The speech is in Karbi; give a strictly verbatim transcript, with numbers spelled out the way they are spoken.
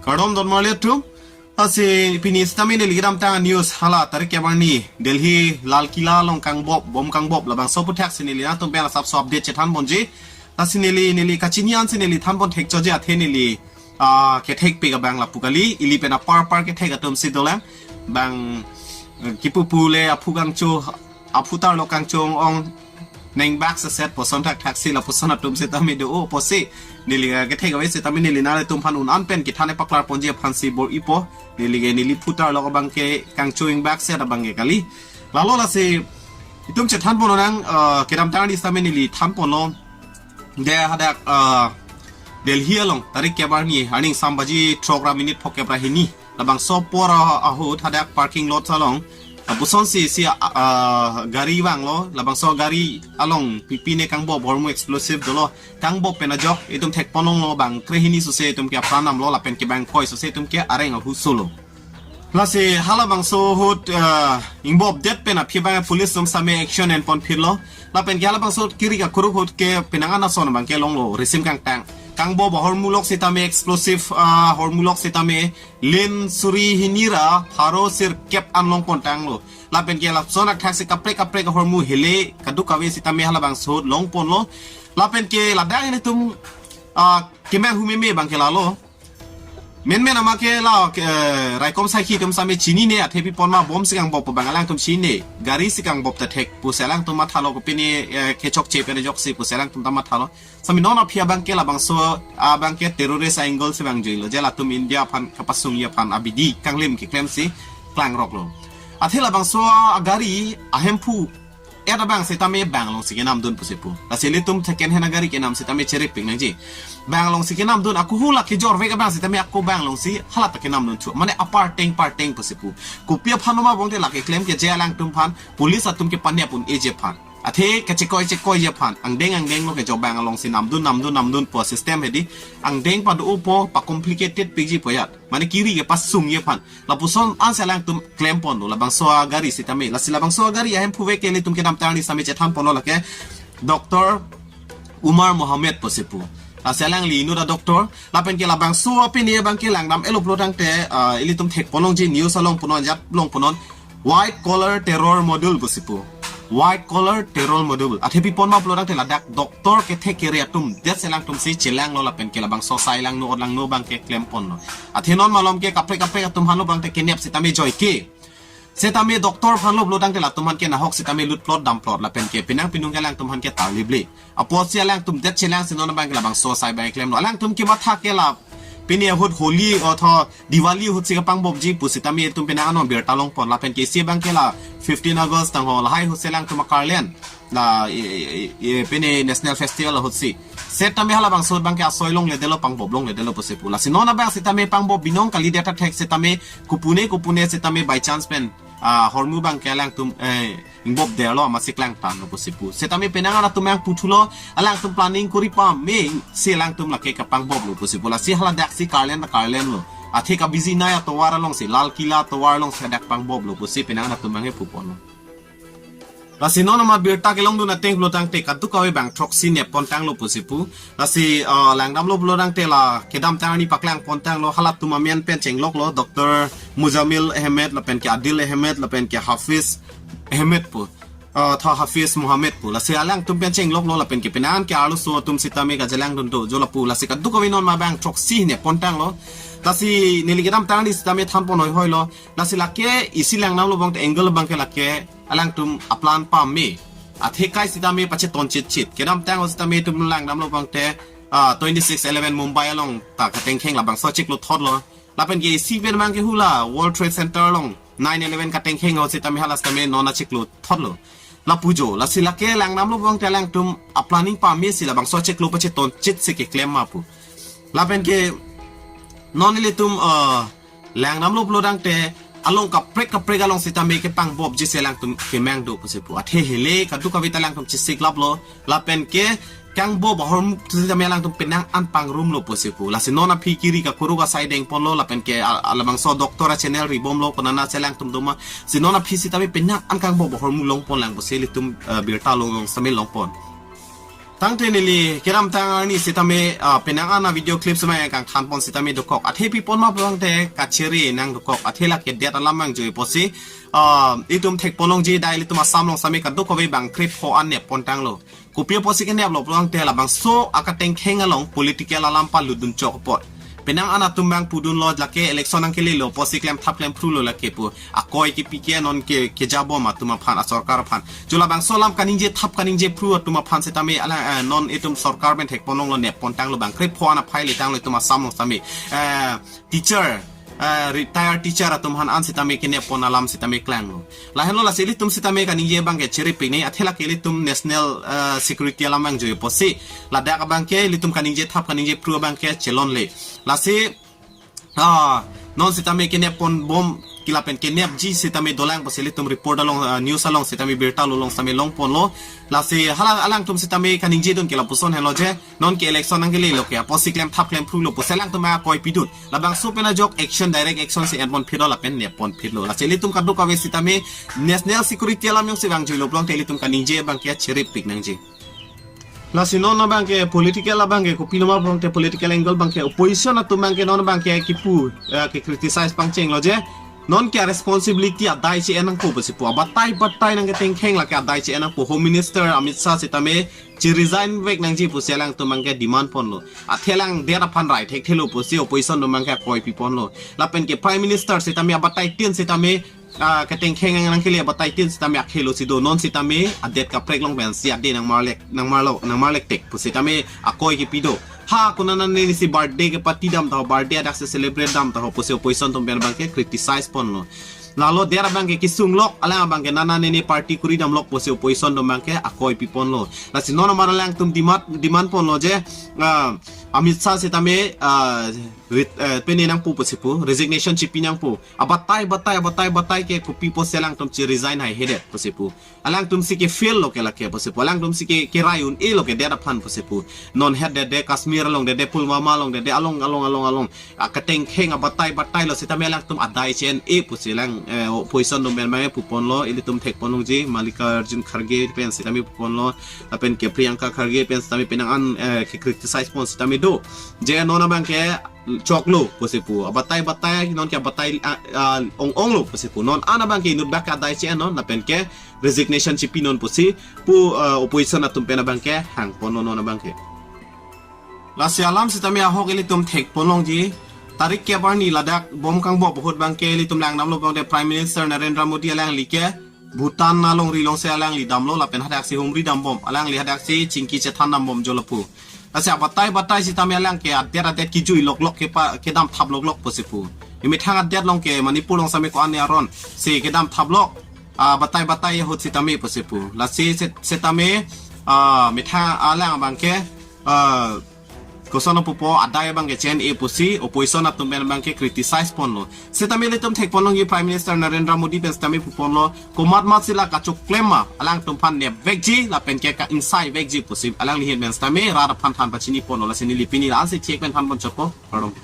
Kardom don marli atum. Lasi pini sitame neli kedamtang news hala tarik kep arni Delhi Lal Killa along kangbop, bom kangbop labangso aputhaksi neli nangtum pen asapso update chethan ponji. Lasi neli, neli kachini ansi neli than pon thekchotji athe neli, ah, kethekpik abang lapu kali, ili pen apar apar kethek atumsi dolang. Bang, eh, kipu pule aphu kangcho, aphu tarlok kangcho ong, neng bak seset puson thakthaksi lapuson atum sitame do-o pusi. Neli, eh, kethek ave sitame neli nanglitum aphan un-an pen kethan paklar ponji aphansi bor-ipo. Neli ke neli phu tarlok abang ke kangcho ingbak set abang ke kali. Lalo lasi itum chethan pon lonang, eh, kedamtang arni sitame neli than ponlo. De hadak, eh, Delhi along tarik kep arni, arni ingsambaji throk ra minute phokep ra hini. Labangso apor a-, ahut hadak parking lot along lapusonsi isi, ah, gari vanglo, labangso gari along pipine kangbop ahormu explosive dolo, kangbop pen ajok itum thek pon longlo bang krehini suse itum ke apran damlo lapen ke bang koi suse itum ke areng ahu solo. Lasi halabangso ahut, ah, ingbop det pen aphi bang police atum sitame action en pon phirlo. Lapen ke halabangso kiri kakuruk ahut ke penang an ason abang ke longlo, risim kangtang. Kangbop ahormu lok sitame explosive, ah, ahormu lok sitame lin suri hini ra pharo sirkep an long pon tanglo. Lapen ke lapuson athaksi kaprek kaprek ahormu hele kadokave sitame halabangso ahut long ponlo. Lapen ke ladak ilitum, ah, kemang hu meme abang ke lalo. Menmen ama ke la, eh, raikom saikhi atum sitame chinine, athe pi pon ma bomsi kangbop abang alangtum chinine. Garisi kangbop ta thek pusi alangtum mathalo, kopine, eh, kechokche pen ajoksi pusi alangtum ta mathalo. Sitame non aphi abang ke labangso, abang ke terrorist angle si vangjuilo. Je latum India aphan kapasungji aphan abidi kanglim keklemsi klangroklo. Athe labangso agari ahemphu et abang sitame bang alongsi kenamdun pusi pu. Lasi ilitum second hand agari kenam sitame cherepik nangji. Bang alongsi kenamdun, ako hu la kejorvek abang sitame ako bang alongsi hala ta kenamdun thu. Mane aparteng parteng pusi pu. Kopi aphan ma bongte lake klem ke je alangtum aphan, police atum ke panep un-eji aphan. Athe kachekoi chekoiji aphan, angdeng angdeng lo ke jo bang alongsi namdun namdun namdun pu system hedi. Angdeng pado-opo, pa complicated pikji pu ajat. Mane kiri kepasungji aphan. Lapuson ansi alangtum klem ponlo, labangso agari sitame. Lasi labangso agari ahemphu vek ke ilitum kedamtang arni sitame chethan ponlo lake Doctor Umar Mohammed pusi pu. Lasi alangli inut a-doctor, lapen ke labangso apini abang ke langdam-etlo pulo tangte, ah, ilitum thek pon longji news along punon, jat long punon, white collar terror module pusi pu. White collar terror module. Athe pi pon ma pulo tangte ladak doctor kethek kere atum det si alangtumsi chelanglo lapen ke labangso asai langno, langno abang ke klem ponlo. Athe non malom ke kaprek kaprek atum aphan lo abang te kenep sitame joike. Sitame doctor aphan lo pulo tangte latum aphan ke nahok sitame lut plot dam plot lapen ke penang pinung ke alangtum aphan ke tarlible. Apotsi alangtum det chelangsi non abang ke labangso asai abang klemlo. Alangtum kematha ke la pini ahut Holi otho Diwali ahutsi kapangbopji pu sitame itum penang anon birta long pon lapen ke isi abang ke la fifteen August tangho lahai ahutsi alangtum akarlen. La, i, i, i, i, pini National Festival ahutsi. Sitame halabangso abang ke asoi longledetlo, pangbop longledetlo pusi pu. Lasi non abang sitame pangbop binong kalidet ta thek sitame kopine kopine sitame by chance pen, ah, ahormu abang ke alangtum, eh, ingbopdetlo amatsi klangtanlo pusi pu. Sitame penang atum yang puthulo, alangtum planning kori pamesi alangtum lake kapangboplo pusi pu. Lasi haladaksi karlen ta karlenlo. Athe kabijinai atovar alongsi, Lal Killa atovar alongsi hadak pangboplo pusi penang atum yang he puponlo. Lasi non amat birta kelongdun ateng pulo tangte kadokave bang throksi nep pon tanglo pusi pu. Lasi, ah, langdamlo pulo tangte la kedamtang arni paklang pon tanglo, halatum amen pen chengloklo, Doctor Muzamil Ahmed lapen ke Adil Ahmed lapen ke Hafiz Ahmed pu. Ah, tho Hafiz Mohammed pu. Lasi alangtum pen chengloklo lapen ke penang ke arloso atum sitame kajelangdun do jo lapu. Lasi kadokave non ma bang throksi nep pon tanglo. Lasi neli kedamtang arni sitame than pon hoihoilo. Lasi lake isi langdamlo abang te angle abang ke lake alangtum aplan pame. Athe kai sitame pacheton chitchit. Kedamtang ahut sitame itum langdamlo abang te, ah, twenty-six eleven Mumbai along ta katengkheng labangso achiklo thotlo. Lapen ke isi pen abang ke hula World Trade Center along nine eleven katengkheng ahut sitame hala sitame non achiklo thotlo. Lapu jo, lasi lake langdamlo abang te alangtum aplanning pamesi labangso achiklo pacheton chitsi keklem ma pu. Lapen ke non ilitum, ah, langdamlo pulo tangte along kaprek kaprek along sitame kepangbopji si alangtum kemang do pusi pu. Athe hele kadokave ta alangtum chesiklaplo. Lapen ke kangbop ahormu sitame alangtum penang an pangrumlo pusi pu. Lasi non aphi kiri kakuruk asai deng ponlo lapen ke a-, a-, labangso doctor a-channel ribomlo konana si alangtum doma. Si non aphi sitame penang an kangbop ahormu long ponlang pusi ilitum, eh, birta long long sitame long pon. Tangte neli kedamtang arni sitame, ah, penang an a-video clip sitame kangthanpon sitame dokok. Athe pi pon ma pulote kachere nang dokok. Athe lake det alam vangji apotsi, ah, itum thekpon longji, dak ilitum Assam along sitame kadokave bang krepho an neppon tanglo. Kopi apotsi keneplo pulote labangso akatengkheng along political alam palutdun chok apot. Penang an atum bang pudunlo, lake election nangkelelo apotsi klemthap klemphrulo lake pu. Akoi kepi ke non ke, kejabom atum aphan, asorkar aphan. Chula bangso alam kaningje thap kaningje phru atum aphan sitame ala, eh, non itum sorkar pen thekpon longlo, neppon tanglo, bang krepho an aphai le tanglo itum Assam along sitame. Eh, teacher, eh, retired teacher atum aphan an sitame keneppon alam sitame klanglo. Lahenlo lasi ilitum sitame kaningje abangke cheripik ni, athe lake ilitum national, eh, security alam vangji apotsi. Ladak abangke ilitum kaningje thap kaningje phru abangke chelonle. Lasi, ah, non sitame keneppon bom ke lapen kenepji sitame dolang apotsi ilitum report along, ah, news along sitame birta lo along sitame longponlo. Lasi hala alangtum sitame kaningjedun ke lapuson henlo je, non ke election nangkelelo ke apotsi klemthap klemphrulo pusi alangtum akoi pidun. Labangso pen ajok action, direct action si enpon phitlo lapen neppon phitlo. Lasi ilitum kadokave sitame national security alam jongsi vangjuilo pulote ilitum kaningje abangke cheripik nangji. Lasi non abangke political abangke kopilo ma pulote political angle abangke opposition atum abangke non abangke kipu, eh, ke criticize pangchenglo je. Non ke responsibility adai che-en nangpo pusi pu. Abatai batai nangketengkheng lake adai che-en nangpo. Home Minister Amit Shah sitame che-resign vek nangji pusi alangtum abangke demand ponlo. Athe alang det aphan rai thekthelo pusi opposition atum abangke akoi piponlo. Lapen ke Prime Minister sitame abatai tin sitame, ah, ketengkheng nangkele abatai tin sitame akhelo si do, non sitame adet kaprek along pensi ade nangmarlek, nangmarlo, nangmarlek tek pu sitame akoi kepi do. Ha konat nane nisi birthday kepatidam taho, birthday adak si celebrate dam taho pusi opposition atum pen abangke criticize ponlo. Lalo det abangke kesunglok, alang abangke nana nene party kuridamlok pusi opposition atum abangke akoi piponlo. Lasi non amar alangtum demand, demand ponlo je, ah, Amit Shah sitame, ah, ret-, eh, pene nangpo pusi pu, resignation chipi nangpo. Abatai batai, abatai batai ke kopi apotsi alangtum che-resign haihedet pusi pu. Alangtum si ke-fail lo ke lake pusi pu. Alangtum si ke, kerai un-elo ke det aphan pusi pu. Non het det det Kashmir along det det, Pulwama along det det, along, along, along, along. Aketengkheng abatai batai lo sitame alangtum adai che-en-e pusi alang, eh, opposition atum pen abangke puponlo, ilitum thekpon longji, Mallikarjun Kharge pen sitame puponlo, lapen ke Priyanka Kharge pen sitame penang an, eh, ke-criticize pon sitame do. Je non abangke choklo pusi pu. Abatai batai, non ke abatai, ah, ah, ong-ong lo pusi pu. Non an abangke inut bak adai che-en non, lapen ke resignation chipi non pusi pu, ah, opposition atum pen abangke hangponlo non abangke. Lasi alam sitame ahok ilitum thekpon longji. Tarik kep arni ladak bom kangbop ahut abangke ilitum langdamlo abangke Prime Minister Narendra Modi alangli ke Bhutan alongri alongsi alangli damlo lapen hadaksi humri dambom. Alangli hadaksi chingki chethan dambom jolo pu. Lasi abatai batai sitame alang ke adet adet kejui loklok kepa-, kedam thap loklok pusi pu. Imethang adet along ke Manipur along sitame ko-an aron si kedam thap lok. Ah, batai batai ahut sitame pusi pu. Lasi sit-, sitame, ah, methang alang abangke, ah, koson pupo adai abangke che-en-e pusi opposition atum pen abangke criticize ponlo. Sitame ilitum thekpon longji Prime Minister Narendra Modi pen sitame puponlo, komat mat si la kachoklem ma alangtum aphan nep vekji lapen ke ka-ingsai vekji pusi alangli ahin pen sitame rat aphan than pachini ponlo. Lasi neli pini la-ansi chek pen thanpon chotpo. Kardom.